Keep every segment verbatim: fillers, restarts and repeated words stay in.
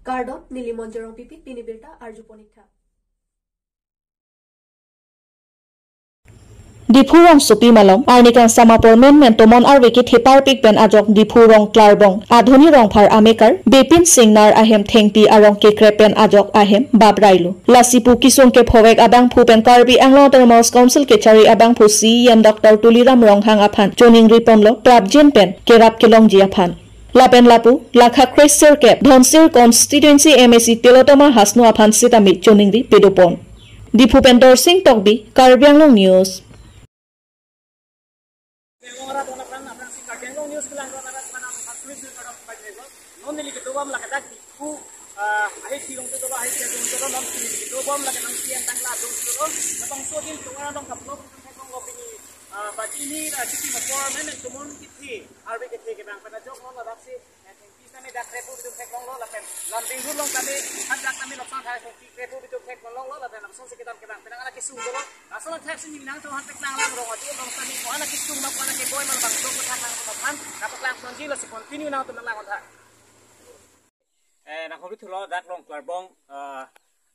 Kardom, neli Monjorong Pipi, pini birta arjupon ik tha. Diphu rongsopi malom, arni kangsam apor menmen tomon arve kethe parpik pen ajok Diphu rong Klarbong, Adhoni Rongphar amekar, Bipin Singnar ahem thengpi arong kekrep pen ajok ahem baprailo. Lasi pu kesung kephovek abangphu pen Karbi Anglong Autonomous Council kechari abangphu C E M Doctor Tuliram Ronghang aphan choningri ponlo, prapjin pen kerap kelongji aphan. Lapen lapu, lakha kresirkep, Dhonsiri constituency M A C Tilottama Hasnu aphan sitame choningri pedopon. Diphu pen Dorsing Tokbi, Karbi Anglong News. Non neli kedobom lake dak Diphu, ah, ahi si rong tu doba, ahi si rong tu doba, non neli kedobom lake nang si entang la dong tu doba, labangso adim tu orang dong kaplo, kaplo pini, ah, bati ni, ah, chiti mapor, men men tumon kithi, arve kethe kevang pen ajok non ladak si, eh, thengpi sitame dak krepu bitum theklonglo lapen lam binghur along tame, han dak tame loksan thai thengpi krepu bitum theklonglo lapen lason si kedam kevang pen ana kesung dolo. Lason athak si ninang to han teklang lang rong adu along tame ko ana kesung ma ko ana keboi ma labangso aphuthak nangtum aphan kapaklang ponji, lasi continue nangtum nanglang-on tha. Eh, nanghumri thulo dak Rong Klarbong, eh,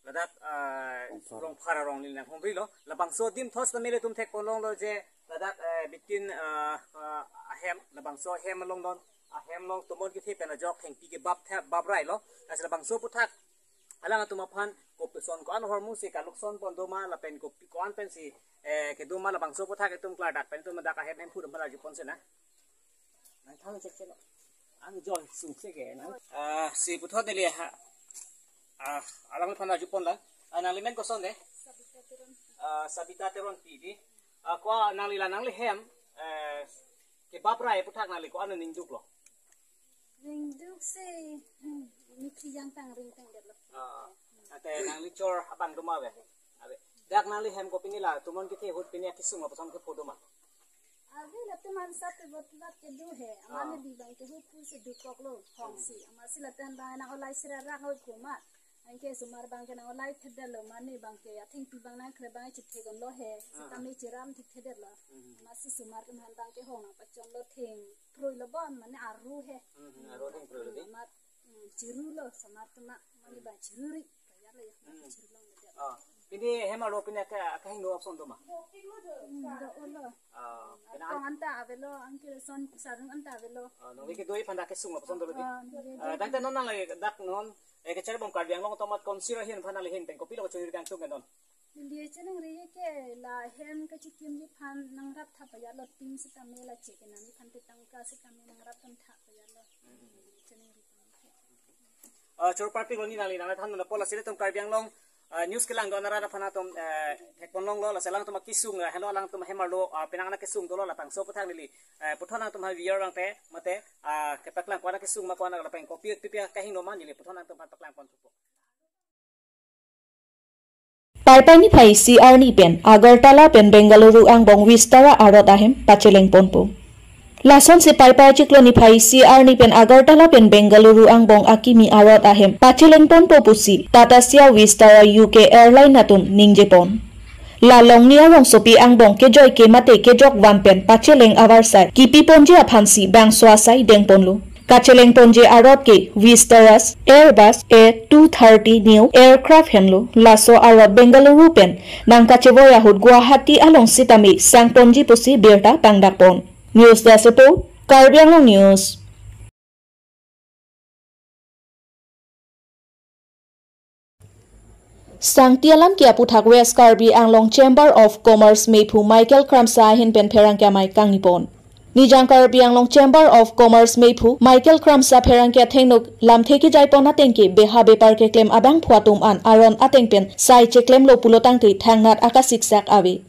ladak, eh, Rongphar. Rongphar arong neli nanghumrilo. Labangso adim thos tame ilitum thekponlonglo je ladak, eh, Bipin, eh, eh, ahem, labangso ahem along non, ahem along tomon kethe pen ajok thengpi kebap the, baprailo. Lasi labangso aphuthak alangtum aphan kopi ason ko-an ahormu si kalukson pon doma lapen kopi ko-an pensi, eh, kedoma labangso aphuthak itum klardak pen itum dak ahem hemphu doma arjupon sena. Nang thang cek cek lo. Ang joy sung cek ke nang. Ah, si puthot neli ha. Ah, alangliphan arjupon lang. Ah, nangli men koson de? Sabita Teron. Ah, Sabita Teronpi di. Ah, ko nangli la nangli hem, eh, kebaprai aphuthak nangli ko-an ningduklo? Ningduk si, hmm, mikhi jang tang ring tang detlo. Ah, ante nangli chor abang doma ave? Ave. Dak nangli hem ko pini la tomon kethe ahut pini akesung lapuson kepho doma? Ave, latum ansat tebot tebot kedo he. Amat, ah, neli abang ke ahut pusi dokoklo, hong si. Hmm. Amatsi latum abang nang olai sira rak hoi komat. Anke osomar abang ke nang olai thedetlo, mane abang ke athengpi abang nangkrep abang chithek-onlo he. Ah. Sitame chiram thekthedetlo. Hmm. Amatsi osomar atum aphan abang ke hong nangpachonlo, thengproilo bon, mane aru he. Hmm, aru thengproilo di. Hmm, amat, hmm, chirulo osomar atum, mane abang chiruri. Kaya lo ya, hmm, chirulong lo dia. Ah. Pini hem arlo pini aka, akahingno ason doma? Hmm, do-olo. Ah, pini an- Tong anta avelo, anke son sarung anta avelo. Ah, nangli kedo aphan dak kesung lapuson dolo di. Ah, neli. Ah, tangte non nangli dak non, eh, kechari bom Karbi Anglong Autonomous Council ahin aphan nangli ahin pen kopilo kachoningri kangtung ke non? Neli choningri ke la hem kachikimji aphan nangrap tha pajatlo, tin sitame la chek nangji aphan te tangka sitame nangrap tha pajatlo. Hmm. Neli choningri. Ah, choro parpiklo, neli nangli nangthan nang pola sila atum Karbi Anglong, ah, news kelang do-an arat aphan atum, eh, thekponlonglo, lasi alangtum akesung, eh, helo alangtum hem arlo, ah, penang ana kesung dolo, labangso aphuthak neli, eh, puthot nangtum ha viewer abang te, mate, ah, kepaklang ko-an akesung ma ko-an lapen kopi pipi akahingno ma neli puthot nangtum aphan paklang pon thupo. Paipai niphai isi arni pen Agartala pen Bengaluru angbong Vistara arot ahem pacheleng ponpo. Lasonsi Paipai chiklo niphai isi arni pen Agartala pen Bengaluru angbong akimi arot ahem pacheleng ponpo pusi Tata Siam Vistara U K airline atum ningje pon. La longni arongsopi angbong kejoike mate kejok van pen pacheleng avarsai kipi ponji aphansi bangso asai deng ponlo. Kacheleng ponji arot ke Vistara's Airbus A two thirty neo aircraft henlo. Laso arot Bengaluru pen nangkachevoi ahut Guwahati along sitame sang ponji pusi birta pangdak pon. News Desk Report, Karbi Anglong News. Sangti alam ke aphuthak West Karbi Anglong Chamber of Commerce mephu Michael Kramsa ahin pen pherangke amei kangni pon. Nijang Karbi Anglong Chamber of Commerce mephu Michael Kramsa pherangke athengno lamthe kejai pon ateng ke beha bepar keklem abangphu atum an aron ateng pen sai cheklemlo pulo tangte thangnat akasiksak ave.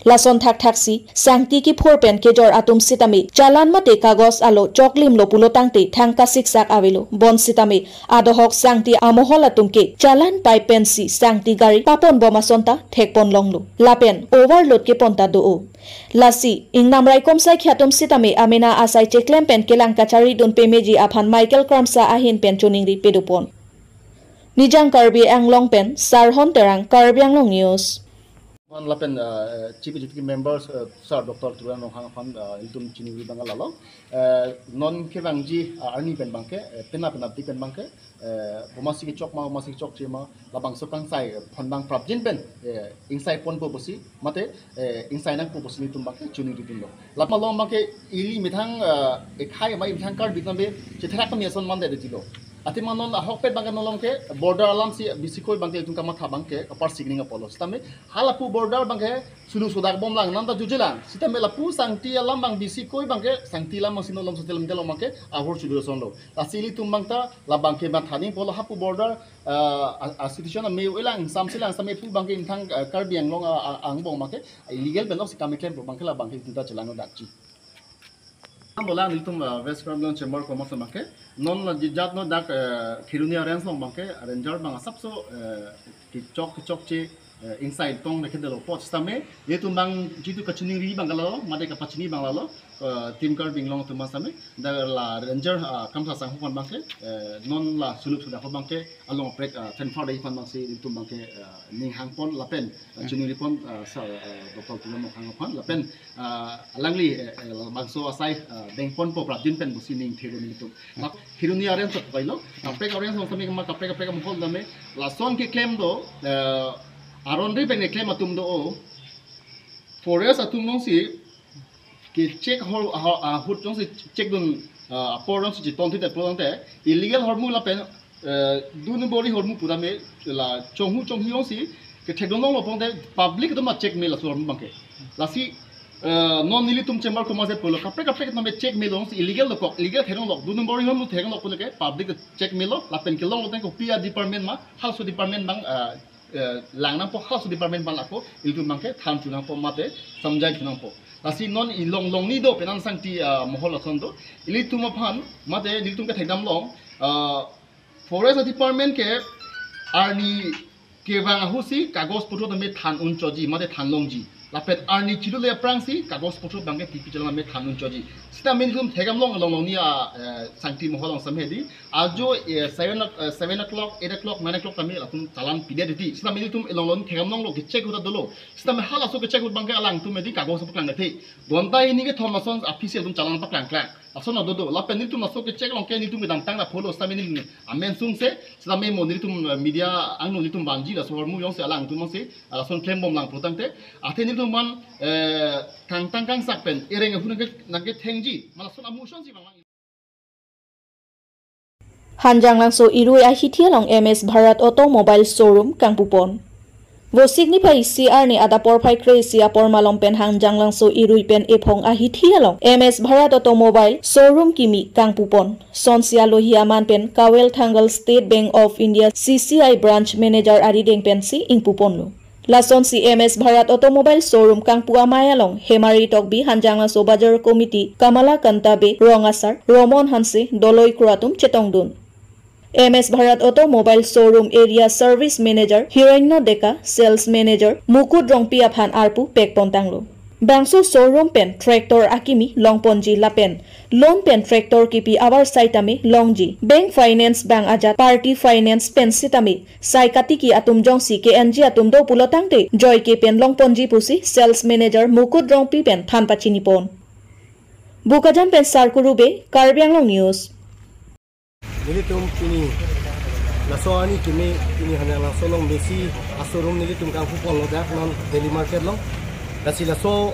Lason thakthaksi, sangti kiphur pen kejor atum sitame, challan mate kagos alo choklimlo pulo tangte thang kasiksak avelo, bonsitame, adohok sangti amohol atum ke, challan pai pensi sangti gari papon bom ason ta thekponlonglo. Lapen, overload kepon ta do-o. Lasi, ingnam raikom saikhi atum sitame, amena asai cheklem pen kelang kacharidun pemeji aphan Michael Kramsa ahin pen choningri pedopon. Nijang Karbi Anglong pen, Sarhon Terang, Karbi Anglong News. Lapen, uh, Chief Executive Members, uh, Sir Doctor Tuliram Ronghang aphan, uh, ilitum chiningri abang lalo. Uh, non kevangji, uh, arni pen abangke, uh, pena pena di pen abangke, uh, bomasi kechok ma, bomasi kechokche ma, labangso kangsai, uh, pon abang prapjin pen, uh, ingsai ponpo pusi, mate, uh, ingsai nangpo pusi nelitum abangke chiningri dunlo. Lapen along abangke ili methang, uh, ekhai ma ili methang Karbi tame, chetherak kami ason mande detilo. Athema non ahokpet abangke non along ke border alam si bisi koi abangke itum kamatha abangke kapar signing apotlo. Sitame halapu border abangke sunu sodak bomlang nanta jujelang. Sitame lapu sangti alam abang bisi koi abangke sangti alam abang si non along sangti alam delong abangke ahur chudu sonlo. Lasi ilitum abangta labangke matha nangpo, halapu border, ah, a, a situation ame ulang samsilang sitame pu abangke imethang, ah, Karbi Anglong, ah, ah, angbong abangke illegal pen lok si kam klempo abangke labangke itum ta chelang dakji. Bolang nelitum, uh, West Karbi Anglong Chamber Commerce abangke non la jijat no dak, uh, Kheroni a-range along abangke ranger abang asapso, uh, kechok kechokche, uh, ingsai tong neke dolo apot sitame nelitum abang jitu kachiningri abang lalo, mate kapachini abang lalo, uh, Team Karbi Anglong atum sitame dak la ranger, uh, Kamsa Sangho aphan abangke, uh, non la sunu sodak abangke along prek, uh, tenfar dei aphan abangsi nelitum abangke, uh, ning hangpon lapen, uh, chiningri pon, uh, Sir, uh, Doctor Tuliram Ronghang aphan lapen, ah, alangli, eh, eh, labangso asai, ah, dengponpo prapjin pen pusi ning thero nelitum. Lap Kheroni a-range sat pailo. Kaprek a-range song sami kama kaprek kaprek mohol tame. Lason keklem do, eh, aron ri pen keklem atum do o. Forest atum along si ke check hor, hor, ah, ahut along si check dun, ah, apor along si cheton thit apor along te. Illegal hormu lapen eh, dun bori hormu pura me la chonghu chonghu along si kethek dun longlo pon te public atum ma check me laso hormu abangke. Lasi, eh, non nelitum Chamber Commerce pulo kaprek kaprek tame check melo si illegal dokok, illegal theklong lok, dun bori hormu theklong lok pon ke public check melo lapen kelong lo tang kopi a-department ma, halaso department abang, eh, eh, lang nangpo halaso department abang lako, ilitum abangke than chu nangpo mate samjai chu nangpo. Lasi non ilong longni do penang sangti, eh, mohol ason do, ilitum aphan mate nelitum kethekdam long, eh, Forest Department ke arni kevang ahut si kagos potro tame than un choji, mate than longji. Lapen arni chidule aphrang si kagos potro abangke tipi chelang tame than un choji. Sitame nelitum thekdam long along longni a, eh, sangti mohol along same di. Ajo, eh, seven o-, eh, seven o'clock, eight o'clock, nine o'clock tame latum challan pidet di. Sitame nelitum along longni thekdam longlo ke check ahut ta dolo. Sitame halaso ke check ahut abangke alangtum di kagos apot klang kethe. Gonta hini kethom ason official atum challan paklang klang. Ason adodo. Lapen nelitum laso ke check along ke nelitum kedamtang ta pholo sitame nelitum amen sungse, sitame mo nelitum, eh, media angno nelitum vanji laso hormu along si alangtum along si, ah, lason klem bomlang pulotangte. Athe nelitum aphan, eh, kangtang kangsak pen, ereng ahut nangke, nangke thengji, ma lason amu ason si bang lang. Hanjanglangso Irui ahithi along M S Bharat Automobile Showroom kangpupon. Vosik niphai isi arni adap porphai kre-isi apor malom pen Hanjanglangso Irui pen ephong ahithi along M S Bharat Automobile Showroom kimi kangpupon. Sonsi alohi aman pen Kawel Thangal State Bank of India C C I Branch Manager arideng pensi ingpuponlo. Lasonsi M S Bharat Automobile Showroom kangpu amei along Hemari Tokbi, Hanjanglangso Bazar Committee Kamalakanta Bey, rong asar Romon Hanse, doloi kro atum chetongdun. M S Bharat Automobile Showroom Area Service Manager Hiranyo Deka, Sales Manager Mukut Rongpi aphan arpu pekpontanglo. Bangso showroom pen tractor akimi longponji lapen loan pen tractor kipi abar sai tame longji. Bank finance bang ajat party finance pen sitame sai katiki atum jongsi ke-enji atum do pulotangte joike pen longponji pusi Sales Manager Mukut Rongpi pen than pachinipon. Bokajan pen Sarkuru Bey, Karbi Anglong News. Nelitum pini laso arni kimi pini Hanjanglangso along mesi a-showroom nelitum kangpuponlo dak non Daily Market along. Lasi laso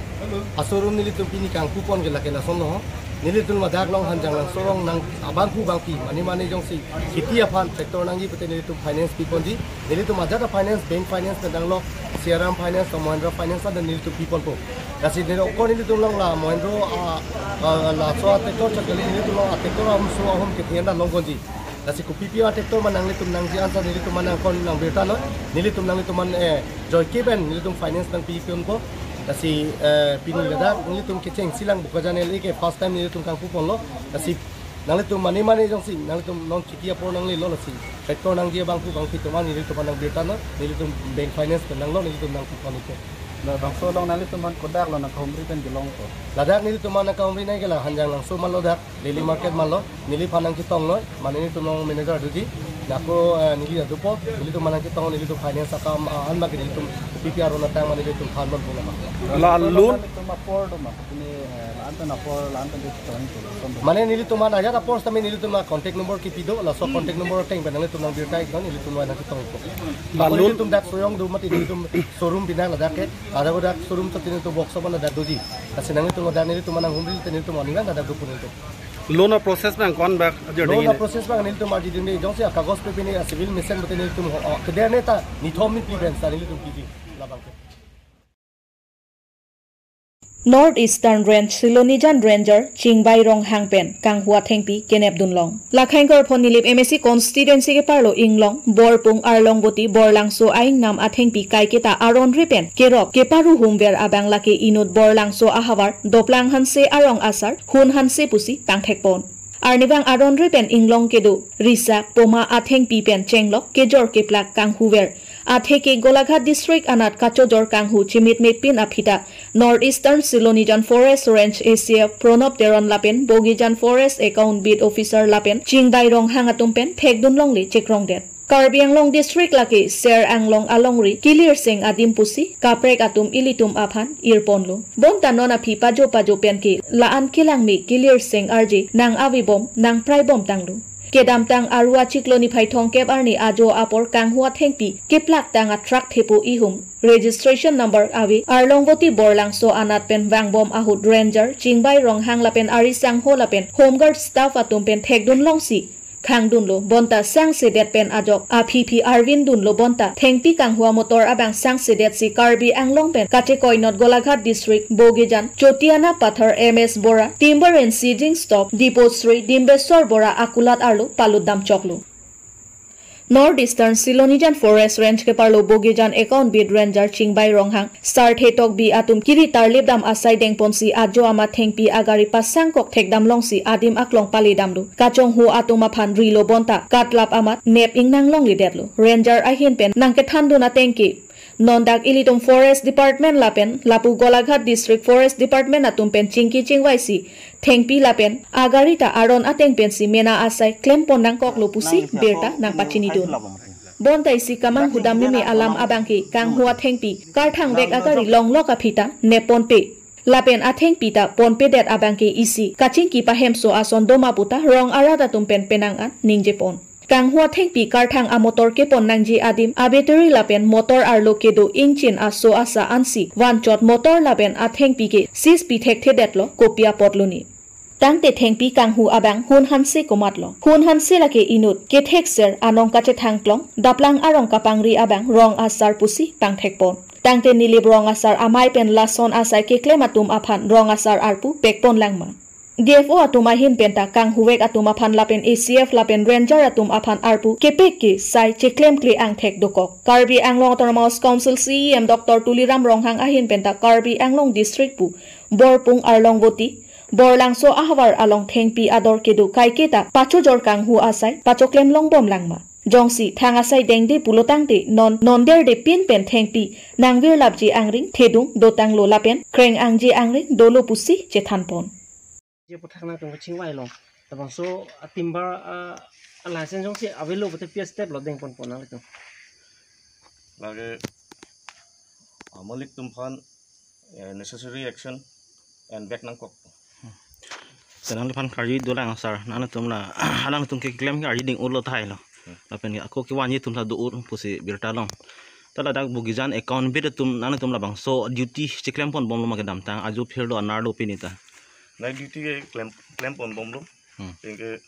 a-showroom nelitum pini kangpupon ke lake lasonlo. Nelitum ladak along Hanjanglangso along nang abangphu bangpi mane mane jongsi kheti aphan tractor nangji pute nelitum finance piponji. Nelitum ajat a-finance, bank finance pen danglo, Shriram Finance, Mahindra Finance lapen nelitum piponpo. Lasi neli okor nelitum along la Mahindra, ah, ah, laso a-tractor chakali nelitum along a-tractor ahum so ahum kethe an longponji. Lasi kopipi a-tractor ma nanglitum nangji ansa nelitum ma nangkon nang birta noi. Nelitum nanglitum aphan, eh, joike pen nelitum finance nangpiponpo. Lasi, eh, pini ladak nelitum kechengsi lang Bokajan L A ke first time nelitum kangpuponlo. Lasi nanglitum mane mane jongsi nanglitum non kheti apor nanglelo lasi tractor nangji abangphu bangpi atum aphan nelitum aphan nang birta noi, nelitum bank finance pen danglo, nelitum nangpipon ite. Labangso along nanglitum aphan kodak lo nangkahumri pen kelongpo? Ladak nelitum aphan nangkahumri nai ke la Hanjanglangso malo dak, Daily Market malo, neliphan nangchetong noi, mane nelitum along manager duty. Ako, eh, neli adupo, nelitum manang ketong, nelitum finance akam, ah, anma ke nelitum P P R ona tang mane nelitum than non pula ma. La loan? Nelitum apor do ma, ini, eh, la-an pen apor, la-an pen di tong itu. Mane nelitum mana ya apor, tapi nelitum ma contact number kipi do, laso contact number ateng pen nelitum nang birta iknon, nelitum manang ketong ipo. La loan? Nelitum dak soyong do mati nelitum showroom bina ladak ke, ada ko dak showroom to nelitum workshop mana dak doji. Kasi nelitum dak nelitum manang humri nelitum oniwan dak do pun nelitum. Loan a-process abang ko-an bak ajo Loan dingin? A-process abang nelitum arji dingde jongsi akagos pe pini a-civil mission bote nelitum ho, o, keder neta nithom ni pi ben sa nelitum piji labang ke. North Eastern Range Silonijan Ranger Chingbai Ronghang pen kanghu athengpi kenep dunlong. Lakhang Korphon Nilip M A C constituency keparlo Inglong, Borpung, Arlongvoti, Borlangso aingnam athengpi kaiketa aronre pen kerok keparu humver abang lake inut Borlangso ahavar Doplang Hanse arong asar Hun Hanse pusi pangthekpon. Arnivang aronre pen Inglong kedo Risa Poma athengpi pen chenglok kejor keplak kanghuver. Atheke Golaghat District anat kachojor kanghu chimitme pin aphita North Eastern Silonijan Forest Range A C F Pranab Teron lapen Bogijan Forest Account Beat Officer lapen Chingbai Ronghang atum pen thekdunlongle chekrongdet. Karbi Anglong District lake Ser Anglong alongri kilirseng adim pusi kaprek atum ilitum aphan irponlo. Bonta non aphi pajo pajo pen ke la-an kelangme kilirseng arje nang avebom nang praibom tanglo. Kedamtang Aru achiklo niphai thomkep arni ajo apor kanghu athengpi keplak tang a-truck thepo ihum registration number ave Arlongvoti Borlangso anat pen vangbom ahut Ranger Chingbai Ronghang lapen ari sangho lapen Home Guard staff atum pen thekdunlongsi khangdunlo bonta sangsedet pen ajok aphiphi arvindunlo bonta thengpi kanghu amotor abang sangsedet si Karbi Anglong pen kachekoinot Golaghat District Bogijan Chotiana Pathar M S Bora Timber and Seeding Stock Depot Sri Dimbeswar Bora akulat arlo palutdam choklo. North Eastern Silonijan Forest Range keparlo Bogijan Account Beat Ranger Chingbai Ronghang Sarthe Tokbi atum kiri tarlip dam asai dengponsi ajo amat thengpi agari pasangkok thekdamlongsi adim aklong palidamlo. Kachonghu atum aphan rilo bonta katlap amat nep ingnanglongledetlo. Ranger ahin pen nangkethandun ateng ke non dak ilitum Forest Department lapen lapu Golaghat District Forest Department atum pen chingki chingvaisi thengpi lapen agari ta aron ateng pensi mena asai klempon nangkoklo pusi birta nangpachinidun. Bonta isi kamanghu dam meme alam abangke kanghu athengpi karthangvek agari longlok aphita nepponpe. Lapen athengpi ta ponpedet abangke isi kachingki pahemso ason doma puta rong arat atum pen penang an ningjepon. Kanghu athengpi karthang amotor kepon nangji adim a-battery lapen motor arlo kedo ingchin aso asa ansi vanchot motor lapen athengpi ke seize pi thekthedetlo kopi apotlo ni. Tangte thengpi kanghu abang Hun Hanse komatlo. Hun Hanse lake inut kethekser anong kachethangklong Daplang arong kapangri abang rong asar pusi pangthekpon. Tangte Nilip rong asar amei pen lason asai keklem atum aphan rong asar arpu pekpon langma. D F O atum ahin penta kanghuvek atum aphan lapen A C F lapen ranger atum aphan arpu kepek ke sai cheklemkle angthek dokok. Karbi Anglong Autonomous Council C E M Doctor Tuliram Ronghang ahin penta Karbi Anglong District pu Borpung Arlongvoti Borlangso ahavar along thengpi ador kedo kaiketa pachojor kanghu asai pachoklem longbom langma. Jongsi thang asai dengde pulo tangte non nonderde pin pen thengpi nangvirlapji angring thedung dotanglo lapen kreng angji angring dolo pusi chethanpon. Je puthak nangtum kachingvai long. Labangso a-timber a, a-license jongsi avelo pulote pi a-step lo dengponpon nanglitum? Lake amalik tum aphan, eh, necessary action and back nangkok. Te nangliphan karju dolang sir, nangtum la, nangtum keklem karju ding ulo tahai lo. Hmm. Lapen ako kevanji atum ta do-o pusi birta long. Ta ladak Bogijan Account Beat atum nangtum labangso duty cheklemponbomlo ma kedamtang, ajo phirlo anerlo pini ta? Night duty ke klem, klemponbomlo. Hmm. Anke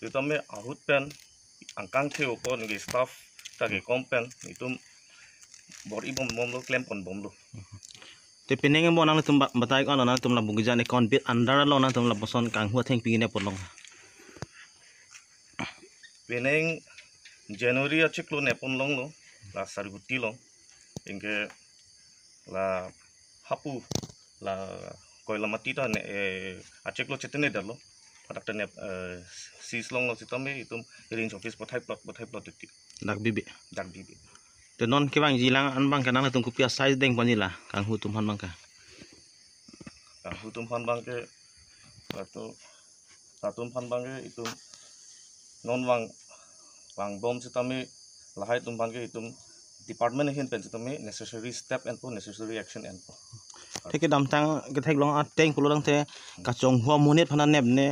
sitame ahut pen angkang the-o ko anke staff ta kekom pen itum bor-ibom bomlo, klemponbomlo. Te penang mo nangtum ba-, batai ko nangtum la Bogijan Account Beat under along nangtum lapuson kanghu athengpi ne ponlong? Penang January achiklo neponlonglo, la Sarguti along. Anke la hapu la Koilamati ta ne, eh, achiklo chetengdetlo. Ladak ta ne, eh, seize longlo sitame itum range office pathai plot, pathai plot titi. Dak bibe. Dak bibe. Te non kevangji lang an abangke nangtum kopi a-size dengponji la kanghu atum aphan abangke? Kanghu atum aphan abangke, lato, latum aphan abangke itum non vang vangbom sitame lahai atum aphan ke itum department ahin pen sitame necessary step enpo, necessary action enpo. Theke damtang ketheklong ateng pulo tangte kachonghu amonit aphan anep ne